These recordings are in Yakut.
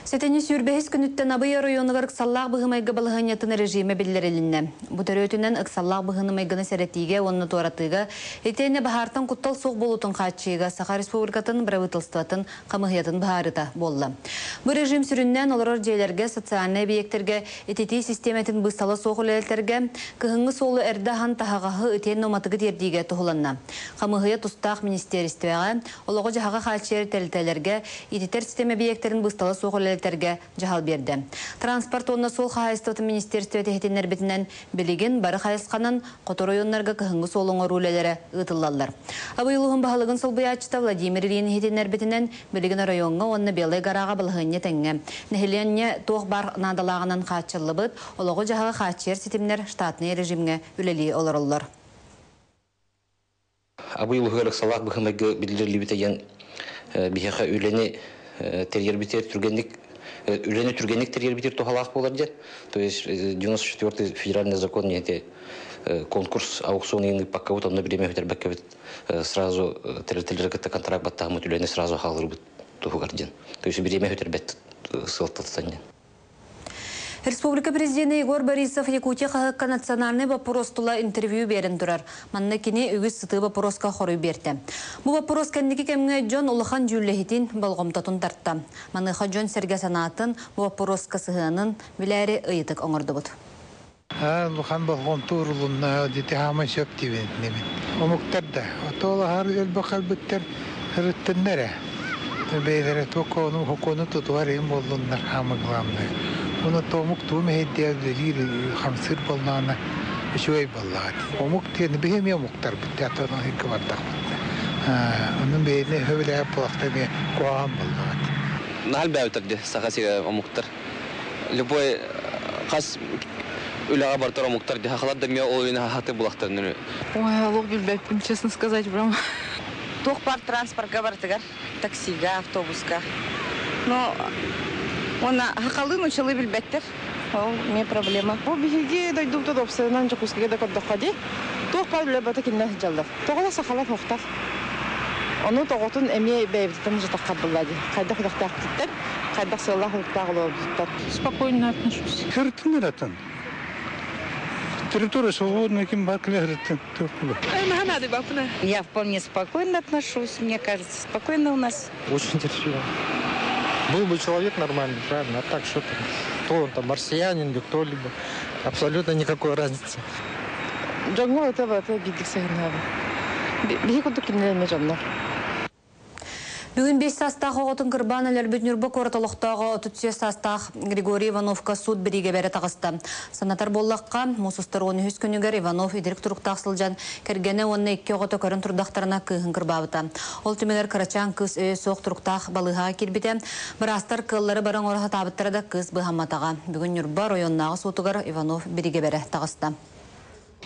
Сэтинньи 25-ис күнүттэн Абый оройуонугар ыксаллаах быһыы-майгы балаһыанньатын режимэ биллэрилиннэ. Бу төрүөтүнэн ыксаллаах быһыыны-майгыны сэрэтиигэ уонна туоратыыга, итиэннэ баһаартан куттал суох буолуутун хааччыйыыга Саха Республикатын Бырабыыталыстыбатын хамыыһыйатын быһаарыыта буолла. Бу режим сүрүннээн олорор дьиэлэргэ, социальнай эбийиэктэргэ ититии систиэмэтин быыстала суох үлэлэтэргэ, кыһыҥҥы суолу эрдэ аһан таһаҕаһы итиэннэ уматыгы тиэрдиигэ туһуланна. Хамыыһыйа тустаах министиэристибэҕэ, олоҕу-дьаһаҕы хааччыйар тэрилтэлэргэ ититэр ситим эбийиэктэрин быыстала суох үлэлэтэргэ дьаһал биэрдэ. Транспорт уонна суол хаһаайыстыбатын министиэристибэтэ иһитиннэрбитинэн, билигин бары хайысханан хоту оройуоннарга кыһыҥҥы суол оҥоруу үлэлэрэ ыытыллаллар. Абый улууһун баһылыгын солбуйааччыта Владимир Ильин иһитиннэрбитинэн, билигин оройуоҥҥа уонна Белай Гораҕа балаһыанньа тэҥҥэ. Нэһилиэнньэ туох баар наадалааҕынан хааччыллыбыт, олоҕу-дьаһаҕы хааччыйар ситимнэр штатнай режимҥэ үлэлии олороллор. Абый улуһугар ыксалаах быһыы-майгы биллэриллибитэ диэн биһиэхэ үлэни тэрийэрбитигэр түргэнник үлэни түргэнник тэрийэрбитигэр туһалаах буолар диэн. То есть 94 федеральный закон не эти конкурс аукцион ыйыппаккабыт, онно бириэмэ бүтэрбэккэбит сразу тэрилтэлэри кытта контракт баттаһаммыт үлэни сразу хаалырбыт туһугар диэн. То есть бириэмэ бүтэрбэт сыалтаттан диэн. Республика президенэ Егор Борисов Якутия хаһыакка национальнай боппуруос тула интервью биэрэн турар. Манна кини үгүс сытыы боппуруоска хоруй биэрдэ. Бу боппуруос кэнники кэмҥэ дьон улахан дьүүллэһитин, болҕомтотун тарта. Маныаха дьон-сэргэ санаатын, бу боппуруоска сыһыанын билээри ыйытык оҥордубут. Улахан болҕомто уурулунна, дити хаамай сөп диибин Омуктар да, отоолаһар өлбөх кэлбиттэр ырыттыннар эрэ. Бэйэлэрэ туох хокуону тутуһар им буоллуннар хаамы главное. Уну омук туу мэһэйдээ үлэлиир хамсыыр буоллаҕына үчүгэй буоллаҕа. Омук диэн биһи эмиэ омуктарбыт театрын иһиккэ бардахпыт. Онон бэйэни өбүлэһэр буолахта эмиэ куһаҕан буоллаҕа. Наһаа элбээбиттэр дии Саха сирэ омуктар. Любой хас үлэҕэ бартар омуктар дии хахалар да эмиэ ол үлэни хахаты булахтарын. Ой, олох билбэппин, честно сказать, прям. Туох бар транспортка барытыгар, таксига, автобуска. Но уонна хахалыы нучалыы билбэттэр. Ол эмиэ проблема. Бу биһиги дойдубутун уопсайынан Дьокуускайга да көрдөххө дии, туох баар үлэ барыта кинилэр сылдьаллар. Тоҕо да сахалар суохтар. Ону тоҕотун эмиэ бэйэбититтэн дьатахха булла дии. Хайдах үрэхтээхпититтэн, хайдах сыаллаах-соруктаах олорбутуттан. Спокойно отношусь. Хыртын ыратын. Территория свободная, ким бар Я вполне спокойно отношусь, мне кажется, спокойно у нас. Очень терпимо. Был бы человек нормальный, правильно, а так что там, кто он там, марсианин или кто-либо, абсолютно никакой разницы. Дьоҥҥо это это биирдик сыһыннаабы. Биһи курдук кинилэр дьоннор. Бүгүн 5 саастаах оҕотун кырбаан өлөрбүт Ньурба куорат олохтооҕо 33 саастаах Григорий Ивановка суут бириигэбэрэ таҕыста. Санатар буоллахха, муус устар 13 күнүгэр Иванов итирик туруктаах сылдьан кэргэнэ уонна икки оҕото көрөн турдахтарына кыыһын кырбаабыта. Ол түмүгэр кырачаан кыыс өйө суох туруктаах балыыһаҕа киирбитэ. Быраастар кыаллары бары оҥоро сатаабыттара да кыыс быыһамматаҕа. Бүгүн Ньурба оройуоннааҕы суутугар Иванов бириигэбэрэ таҕыста.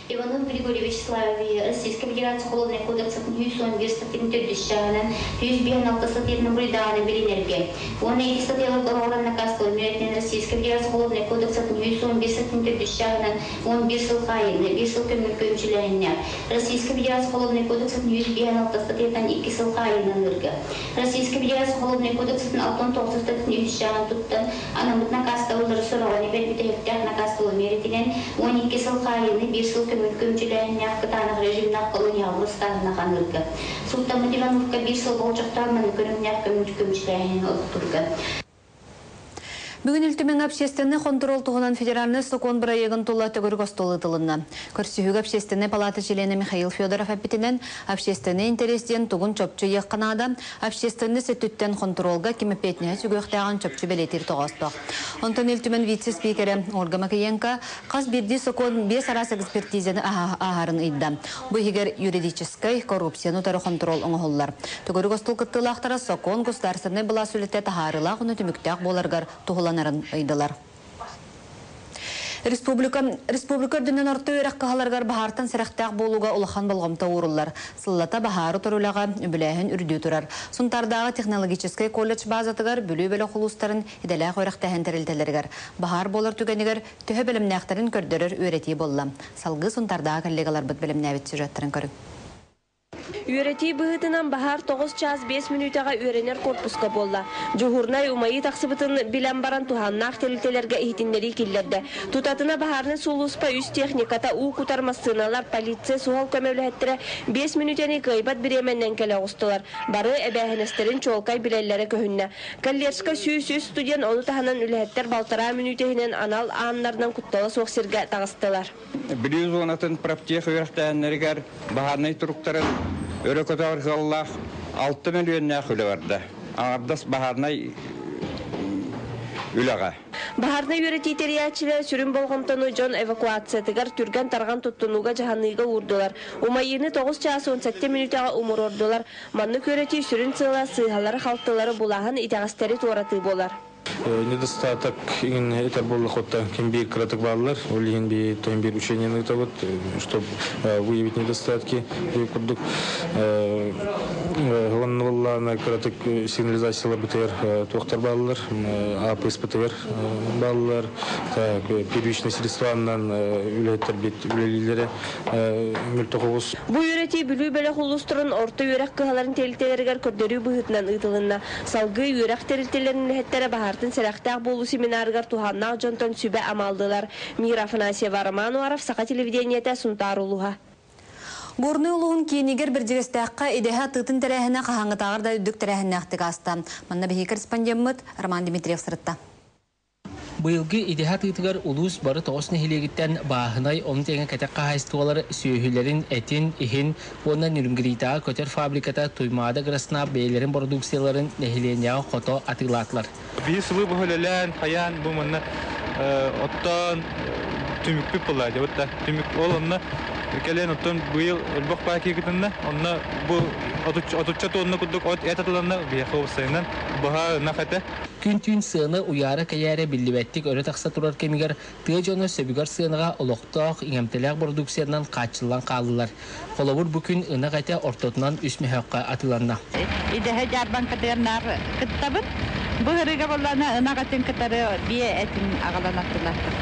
Иванов Григорий Вячеславович Российскай Федерация Уголовнай кодексатын 111 статьятын төрдүс чааһынан 156 статьятын буруйдааҕына билинэргэ уонна ити статьяларга оҕолор накаастабыл миэрэтинэн Российскай Федерация Уголовнай кодексатын 111 статьятын төрдүс чааһынан 11 сыл хаайыыны, 1 сыл көмүл көмүчүлээһиннээх Российскай Федерация Уголовнай кодексатын 156 статьятынан 2 сыл хаайыыны аныырга Российскай Федерация Уголовнай кодексатын 69 статьятын үһүс чааһын туттан анаммыт накаастабыллары сороҕун эбэр бүтэһиктээх накаастабыл миэрэтинэн 12 сыл хаайыыны биир сыл көҥүл көмүчүлээһиннээх кытаанах режимнээх колониялы ыстааһына ханыырга, сууттаммыт Ивановка биир сыл болдьохтоох маннык көрүҥнээх көҥүл көмүчүлээһинин олохтуурга. Бүгүн Ил Түмэҥ общественнай хонтуруол туһунан федеральнай сокуон бырайыагын тула төгүрүк остуол ыытылынна. Көрсүһүүгэ общественнай палата чилиэнэ Михаил Федоров эппитинэн, общественнай интэриэс диэн тугун чопчу ыйыахха наада, общественнай өттүттэн хонтуруолга ким эппиэтинэһи сүгүөхтээҕин чопчу бэлиэтиир тоҕоостоох. Онтон Ил Түмэн вице-спикерэ Ольга Макиенко хас биирдии сокуон биэс араас экспертизаны ааһарын ыйда. Бу иһигэр юридическай коррупцияны утары хонтуруол оҥоһуллар. Төгүрүк остуол кыттыылаахтара сокуон государственнай былаас үлэтэ таһаарыылаах уонна түмүктээх буоларыгар туһуланарын ыйдылар. Республика республика үрдүнэн орто үөрэх кыһаларыгар баһаартан сэрэхтээх буолууга улахан болҕомто ууруллар. Сыллата баһаары турулаҕа үбүлээһин үрдүү турар. Сунтаардааҕы технологическай колледж базатыгар Бүлүү бөлөх улуустарын идэлээх үөрэхтээһин тэрилтэлэригэр баһаар буолар түгэнигэр төһө бэлэмнээхтэрин көрдөрөр үөрэтии буолла. Салгыы Сунтаардааҕы коллегаларбыт бэлэмнээбит сюжеттарын көрүҥ. Үөрэтии быһыытынан баһаар 9 чаас 5 мүнүүтэҕэ үөрэнэр корпуска буолла. Дьуһуурунай умайыы тахсыбытын билэн баран туһааннаах тэрилтэлэргэ иһитиннэрии киллэрдэ. Тутатына баһаарынай сулууспа үс техниката, уу кутар массыыналар, полиция суһал көмө үлэһиттэрэ 5 мүнүүтэни кыайбат бириэмэннэн кэлэ оҕустулар. Бары эбээһинэстэрин чуолкай билэллэрэ көһүннэ. Колледжка 103 студент ону таһынан үлэһиттэр балтараа мүнүүтэ иһинэн анал ааннарынан куттала суох сиргэ таҕыстылар. Бүлүү зонатын профтех үөрэхтээһиннэригэр баһаарынай туруктарын өрө көтөҕөр сыаллаах 6 мөлүйүөннээх үлэ барда. Аҥардас баһаарынай үлэҕэ. Баһаарынай үөрэтии тэрийээччилэр сүрүн болҕомтону дьон эвакуациятыгар түргэн-тарҕан туттунууга-дьаһаныыга уурдулар. Умайыыны 9 чаас 17 мүнүүтэҕэ умуруордулар. Маннык үөрэтии сүрүн сыала сыыһалары-халтылары булааһын, итэҕэстэри туоратыы буолар. Недостаток иҥин этэр буоллахуттан ким биир кыратык бааллар, ол иһин би тойон биир учениены ыытабыт, чтобы выявить недостатки курдук ыланныбыллаана кыратык сигнализациялар бытыгар туохтар бааллар, АПС бытыгар бааллар, так первичный средстванан үлэһиттэр бит үлэлииллэрэ мөлтөх оҕус. Бу үөрэтии Бүлүү бөлөх улуустарын орто үөрэх кыһаларын тэрилтэлэригэр көрдөрүү быһыытынан ыытылынна. Салгыы үөрэх тэрилтэлэрин үлэһиттэрэ баһаартан сэрэхтээх буолуу семинарыгар туһааннаах дьонтон сүбэ-ама ыллылар. Мира Афанасьева, Роман Уаров, Саха телевидениетэ, Сунтаар улууһа. Горнай улууһун киинигэр Бэрдьигэстээххэ идэһэ атыытын тэрээһинэ хаһааҥҥытааҕар да үрдүк тэрээһиннээхтик ааста. Манна биһиги корреспондеммыт Роман Дмитриев сырытта. Быйылгы идэһэ атыытыгар улуус бары тоҕус нэһилиэгиттэн бааһынай, ону тэҥэ кэтэх хаһаайыстыбалар сүөһүлэрин этин, иһин уонна Нюрнгритааҕы көтөр фабриката Туймаада Граснааб бэйэлэрин бородууксуйаларын нэһилиэнньэҕэ хото атыылаатылар. Биир сылы быһа үлэлээн, хайаан бу манна оттоон түмүкпүт буолла дьэ түмүк ол онно кэлэн оттон быйыл элбэх баакига кытынна онно бу отучча тонна курдук от эт атыланна биһиэхэ уопсайынан быһа ынах этэ. Күн-түүн сыана уйаара-кэйээрэ биллибэттик өрө тахса турар кэмигэр тыа дьоно сөбүгэр сыанаҕа олохтоох, иҥэмтэлээх бородууксуйанан хааччыллан хааллылар. Холобур, бу күн ынах этэ ортотунан үс мөһөөххө атыыланна. Идэһэ дьаарбаҥкатыгар наар кыттабын. Бу ырыга буоллаҕына ынах этин кытары биэ этин аҕалан аттылаатым.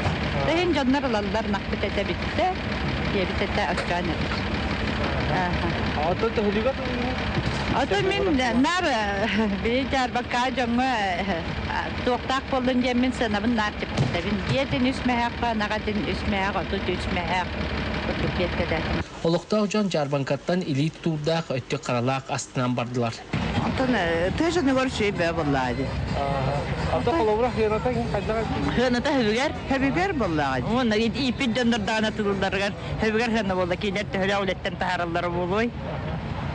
Иһин дьоннор ылаллар, ынахпыт этэ бүттэ, биэбит этэ оччоон эбит. Ото төһөлүгэр Ото мин наар били дьаарбакка дьоҥҥо туохтаах буоллун диэммин сыанабын наар чэпчэтэбин. Биэтин үс мэһээх, анаҕатын үс мэһээх, 33 мэһээх курдук биэртэлээтим. Олохтоох дьон дьаарбаҥкаттан илии тутуурдаах, өттүк харалаах астынан бардылар. Онтон тыа дьонугар үчүгэй бөҕө буоллаҕа дии. Ата холобура хыаната хайдах Хыаната хөбүгэр. Хөбүгэр буоллаҕа дии. Уонна ииппит дьоннор даҕаны тылларыгар хөбүгэр хыана буолла кинилэр төһөлөөх үлэттэн таһаараллара буолуой?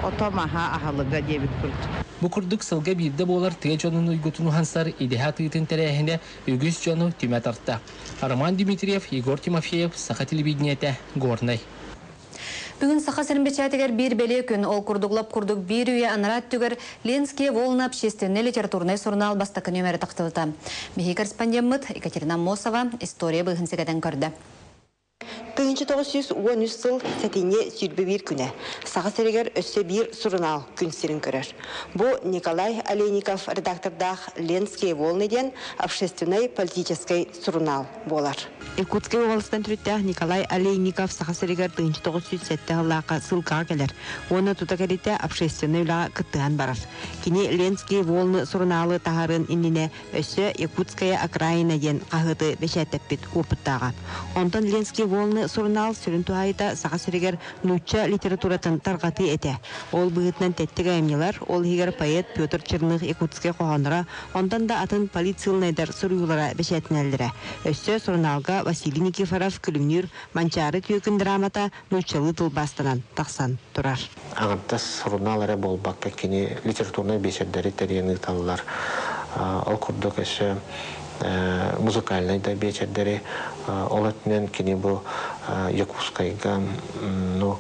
Ото маһа аһылыга диэбит курдук. Бу курдук сылга биирдэ буолар тыа дьонун уйгутун уһансар идэһэ атыытын тэрээһинэ үгүс дьону түмэ тарта. Роман Дмитриев, Егор Тимофеев, Саха телевидениетэ, Горнай. Бүгүн Саха сирин бэчээтигэр биир бэлиэ күн, ол курдук лоп курдук биир үйэ анараа өттүгэр Ленские волны общественнай литературнай сурунаал бастакы нүөмэрэ тахсыбыта. Биһиги корреспондеммыт Екатерина Аммосова история быыһын сэгэтэн көрдө. 1913 сыл сэтинньи 21 күнэ Саха сиригэр өссө биир сурунаал күн сирин көрөр. Бу Николай Олейников редактордаах «Ленские волны» диэн общественнай политическай сурунаал буолар. Иркутскай уобаластан төрүттээх Николай Олейников Саха сиригэр 1907 сыллаахха ссылкаҕа кэлэр уонна тута кэлитэ общественнай үлэҕэ кыттыһан барар. Кини «Ленские волны» сурунаалы таһаарыан иннинэ өссө «Якутская окраина» диэн хаһыаты бэчээттэппит уопуттааҕа. Онтон «Ленские волны» сурунаал сүрүн туһаайыта Саха сиригэр нуучча литературатын тарҕатыы этэ. Ол быһыытынан тэттик айымньылар, ол иһигэр поэт Петр Черных Якутскай хоһоонноро, онтон да атын политсыылынайдар суруйуулара бэчээттэнэллэрэ. Өссө сурунаалга Василий Никифоров Күлүмнүүр Манчаары түөкүн драмата нууччалыы тылбаастанан тахсан турар. Аҥардас сурунаал эрэ буолбакка, кини литературнай биэчэрдэри тэрийэн ыыталлар. Ол курдук өссө музыкальнай да биэчэрдэри ол өттүнэн кини бу Якутскайга ну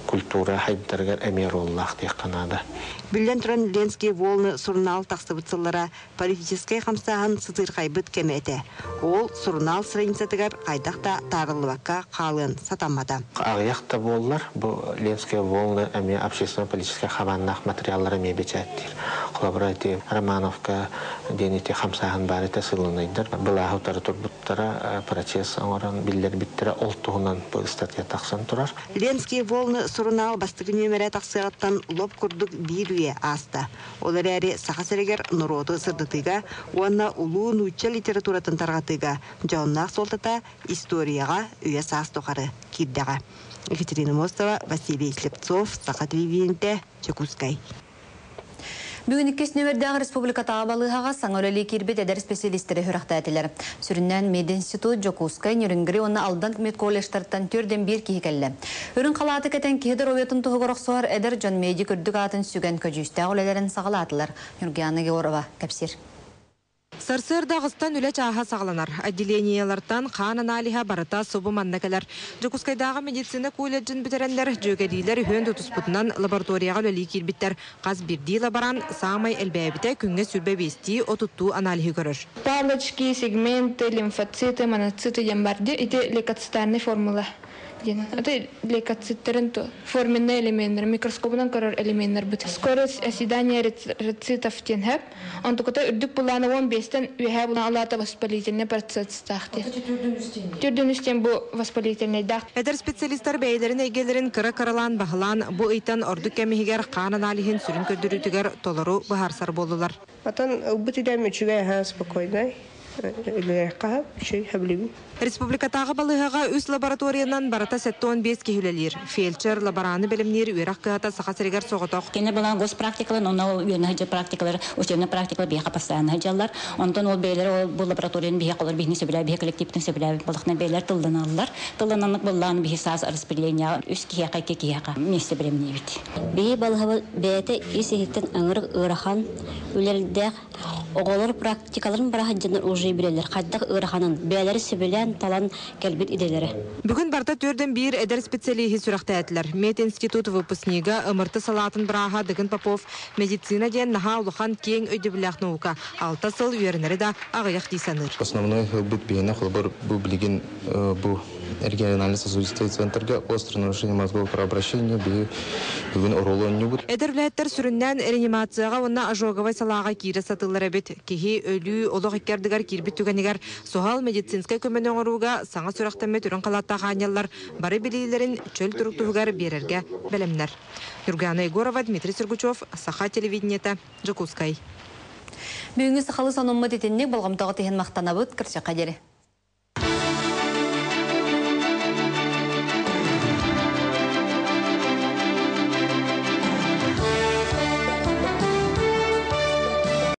культура хайдарыгар эмиэ роллаах диэххэ наада. Биллэн туран, Ленские волны сурунаал тахсыбыт сыллара политическай хамсааһын сытыырхайбыт кэмэ этэ. Ол сурунаал страницатыгар хайдах да таарыллыбакка хаалыан сатаммата. Аҕыйах да буоллар, бу Ленские волны эмиэ общественно-политическай хабааннаах материаллары эмиэ бэчээттиир. Холобура, ити Романовка диэн ити хамсааһын баар этэ сылынайдар былааһы утары турбуттара, процесс оҥорон биллэрбиттэрэ, ол туһунан бу ыстатыйа тахсан турар. Ленские волны сурунаал бастакы нүөмэрэ тахсыаҕыттан лоп курдук биир үйэ ааста. Ол эрээри Саха сиригэр норуоту сырдатыыга уонна улуу нуучча литературатын тарҕатыыга дьоһуннаах суолтата историяҕа үйэ-саас тухары киирдэҕэ. Екатерина Мостова, Василий Слепцов, Саха телевидениетэ, Дьокуускай. Бүгүн иккис нүөмэрдээх республикатааҕы балыыһаҕа саҥа үлэлии киирбит эдэр специалистары сүрэхтээтилэр. Сүрүннээн мединститут, Дьокуускай, Нерюнгри уонна Алдан медколледжтартан төрдөн биир киһи кэллэ. Үрүҥ халааты кэтэн киһи доруобуйатын туһугар охсуһар эдэр дьон медик үрдүк аатын сүгэн көдьүүстээх үлэлэрин саҕалаатылар. Ньургуяна Георова кэпсиир. Сарсыарда аҕыстан үлэ чааһа саҕаланар. Отделениелартан хаан аналиһа барыта субу манна кэлэр. Дьокуускайдааҕы медицина колледжын бүтэрэннэр дьүөгэлиилэр үһүөн тутуспутунан лабораторияҕа үлэлии киирбиттэр. Хас биирдии лаборант саамай элбээбитэ күҥҥэ 25-тии 30-туу аналиһы көрөр. Палочки, сегменты, лимфоциты, моноциты диэн бар дии. Ити лейкоцитарный формула диэн. Это лейкоциттарын форменный элеменнэр, микроскобунан көрөр элеменнэрбит. Скорость оседания эритроцитов диэн хэп. Онтуката үрдүк былаана 15-тен үөһээ булан алаата воспалительный процесстаах диэн. Түрдүн үстен бу воспалительныйдаах. Эдэр специалистар бэйэлэрин эйгэлэрин кыра-кыралаан баһылаан, бу ыйтан ордук кэм иһигэр хаан аналиһын сүрүн көрдөрүүтүгэр толору быһаарсар буоллулар. Отон ылбыт идэм үчүгэй аһаа спокойнай үлэлиэххэ үчүгэй сөбүлүүбүн. Республикатааҕы балыыһаҕа үс лабораториянан барыта 75 киһи үлэлиир. Фельдшер, лабораны бэлэмниир үөрэх кыһата Саха сиригэр соҕотох. Кини була госпрактикалар, онно ол үөрэнэ сылдьар практикалар, учебнай практикалар биһиэхэ постоянно сылдьаллар. Онтон ол бэйэлэрэ ол бу лабораторияны биһиэхэ олор биһини сөбүлээ, биһи коллективтин сөбүлээбит буоллахтарына бэйэлэр тылланаллар. Тыллананнык быллаан биһи саас распределениеҕа үс киһиэхэ, икки киһиэхэ миэстэ бэлэмниибит. Биһи балыһабыт бэйэтэ ис-иһиттэн ыҥырык ыарахан үлэлэрдээх Оҕолор практикаларын быраһадьанар уже билэллэр хайдах ыараханын, бэйэлэрэ сөбүлээн талан кэлбит идэлэрэ. Бүгүн барыта төрдөн биир эдэр специалиһи сүрэхтээтилэр. Мединститут выпускнига, МРТ салаатын бырааһа Дыгын Попов медицина диэн наһаа улахан киэҥ өйдөбүллээх наука. Алта сыл үөрэнэри да аҕыйах дии саныыр. Основной ылбыт биһиэнэ холобур бу билигин бу региональный сосудистый центрга острое нарушение мозгового кровообращения биһи бүгүн оруолу оонньуубут. Эдэр үлэһиттэр сүрүннээн реанимацияҕа уонна ожоговай салааҕа киирэ сатыыллар эбит. Киһи өлүү олох икки ардыгар киирбит түгэнигэр суһал медицинскэй көмөнү оҥорууга саҥа сүрэхтэммит үрүҥ халааттаах аанньаллар бары билиилэрин чөл турук туһугар биэрэргэ бэлэмнэр. Нюргана Егорова, Дмитрий Сергучев, Саха телевидениета, Дьокуускай. Бүгүҥҥү сахалыы сонуммут итинник болҕомтоҕут иһин махтанабыт. Көрсөххө диэри.